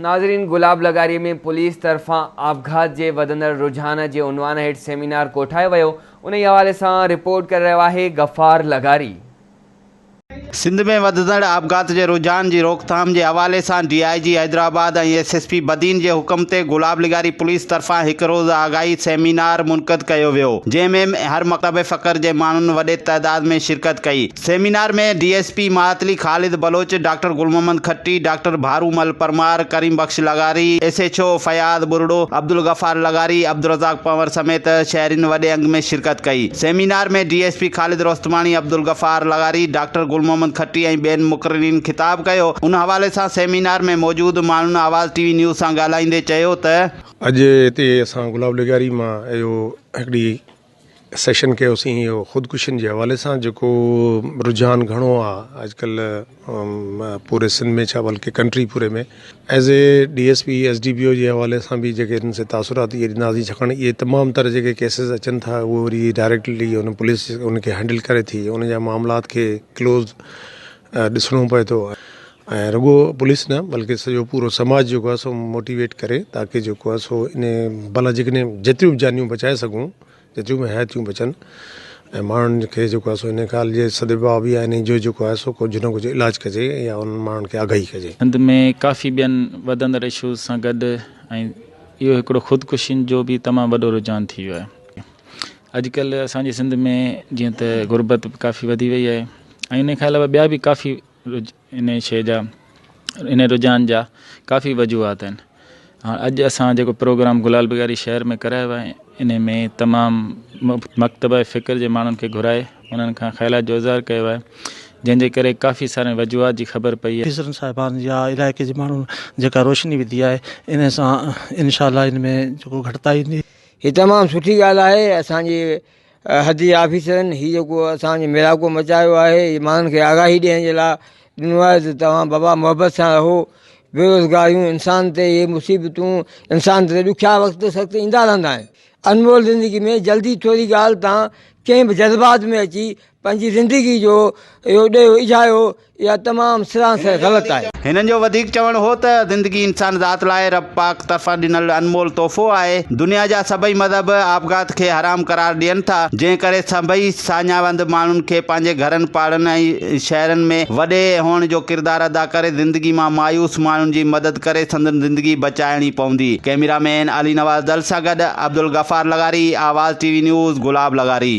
ناظرين گلاب لغاري ۾ پوليس طرفان آپگهات جي وڌندڙ رجحان جي عنوان هيٺ سيمينار ڪوٺايو ويو انهي حوالي سان رپورٽ ڪري رهيو آهي غفار لغاري. سنڌ ۾ وڌندڙ آپگهات جي رجحان جي روڪٿام جي حوالي سان D I G Hyderabad ۽ S S P Badin جي حڪم تي گلاب لغاري پوليس طرفان هڪ روزه آگاهي سيمينار منعقد ڪيو ويو جنهن ۾ هر مڪتب فڪر جي ماڻهن وڏي تعداد ۾ شرڪت ڪئي seminar ۾ D S P Mahatli Khalid Baloch, doctor Gul Muhammad Khatti, doctor Bharu Mal Parmar, Karim Bakhsh لغاري، S H O Fayyaz Buriro, Abdul Ghaffar لغاري، عبدالرزاق پنهور سميت شهرين وڏي انگ ۾ شرڪت ڪئي. Seminar ۾ D S P Khalid Rostamani, Abdul Ghaffar لغاري، doctor گل محمد کٽي ۽ ٻين مقررين خطاب ڪيو. ان حوالي سان سيمينار ۾ موجود ماڻهن آواز ٽي وي نيوز سان ڳالهائيندي چيو ته. اڄ هتي اسان گلاب لغاري مان اهو هڪڙي سيشن ڪيوسين اهو خودڪشين جي حوالي سان جيڪو رجحان گهڻو آ اڄڪلهه پوري سنڌ ۾ ڇا بلڪه ڪنٽري پوري ۾ as a D S P S D P O جي حوالي سان به جيڪي ان سي تاثرات اهي ڏناسين ڇاڪاڻ اهي تمام تر جيڪي ڪيسز اچن ٿا اهي وري ڊائريڪٽلي ان پوليس ان کي هينڊل ڪري ٿي ان جا معاملات کي ڪلوز ڏسڻو پئي ٿو ۽ رڳو پوليس نه بلڪه سڄو پورو سماج جيڪو آهي سو موٽيويٽ ڪري تاڪه جيڪو آهي سو ان ڀلا جيڪڏهن جيتريون به جانيون بچائي سگهون جيتريون به حياتيون بچن ۽ ماڻهن کي جيڪو آهي سو ان ڳالهه جي سدباب به آهي ان جو جيڪو آهي سو ڪجهه نه ڪجهه علاج ڪجي يا انهن ماڻهن کي آگاهي ڪجي. سنڌ ۾ ڪافي ٻين وڌندڙ اشوز سان گڏ ۽ اهو هڪڙو خودڪشين جو به تمام وڏو رجحان ٿي ويو آهي. اڄڪلهه اسان جي سنڌ ۾ جيئن ته غربت به ڪافي وڌي وئي آهي ۽ ان کان علاوه ٻيا به ڪافي ان شيء جا ان رجحان جا ڪافي وجوهات آهن هاڻ اڄ اسان جيڪو پروگرام گلال بگاري شهر ۾ ڪرايو آهي ان ۾ تمام مڪتبه فڪر جي ماڻهن کي گهرائي انهن کان خيالات جو اظهار ڪيو آهي جنهن جي ڪري ڪافي سارين وجوهات جي خبر پئي آهي. آفيسرن صاحبان يا علائقي جي ماڻهن جيڪا روشني وڌي آهي ان سان انشاء الله ان ۾ جيڪو گهٽتائي ايندي. هي تمام سٺي ڳالهه آهي اسان جي حد جي آفيسرن هي جيڪو اسان جي ميڙاڪو مچايو آهي هي ماڻهن کي آگاهي ڏيڻ جي لاء ڏنو آهي ته توهان بابا محبت سان رهو بيروزگاريون انسان تي اهي مصيبتون انسان تي ڏکيا وقت سخت ايندا رهندا آهن انمول زندگي ۾ جلدي ٿوري ڳالهه تان ڪنهن به جذبات ۾ اچي پنهنجي زندگي جو اهو ڏيئو اجايو اها تمام سراسر غلط آهي. هنن جو وڌيڪ چوڻ هو ته زندگي انسان ذات لاء رب پاڪ طرفان ڏنل انمول تحفو آهي، دنيا جا سڀئي مذهب آپگهات کي حرام قرار ڏين ٿا، جنهن ڪري سڀئي ساڃاهوند ماڻهن کي پنهنجي گهرن، پاڙن ۽ شهرن ۾ وڏي هئڻ جو ڪردار ادا ڪري زندگي مان مايوس ماڻهن جي مدد ڪري سندن زندگي بچائڻي پوندي. ڪئميرا مين علي نواز دل سان گڏ عبدالغفار لغاري، آواز ٽي وي نيوز، گلاب لغاري.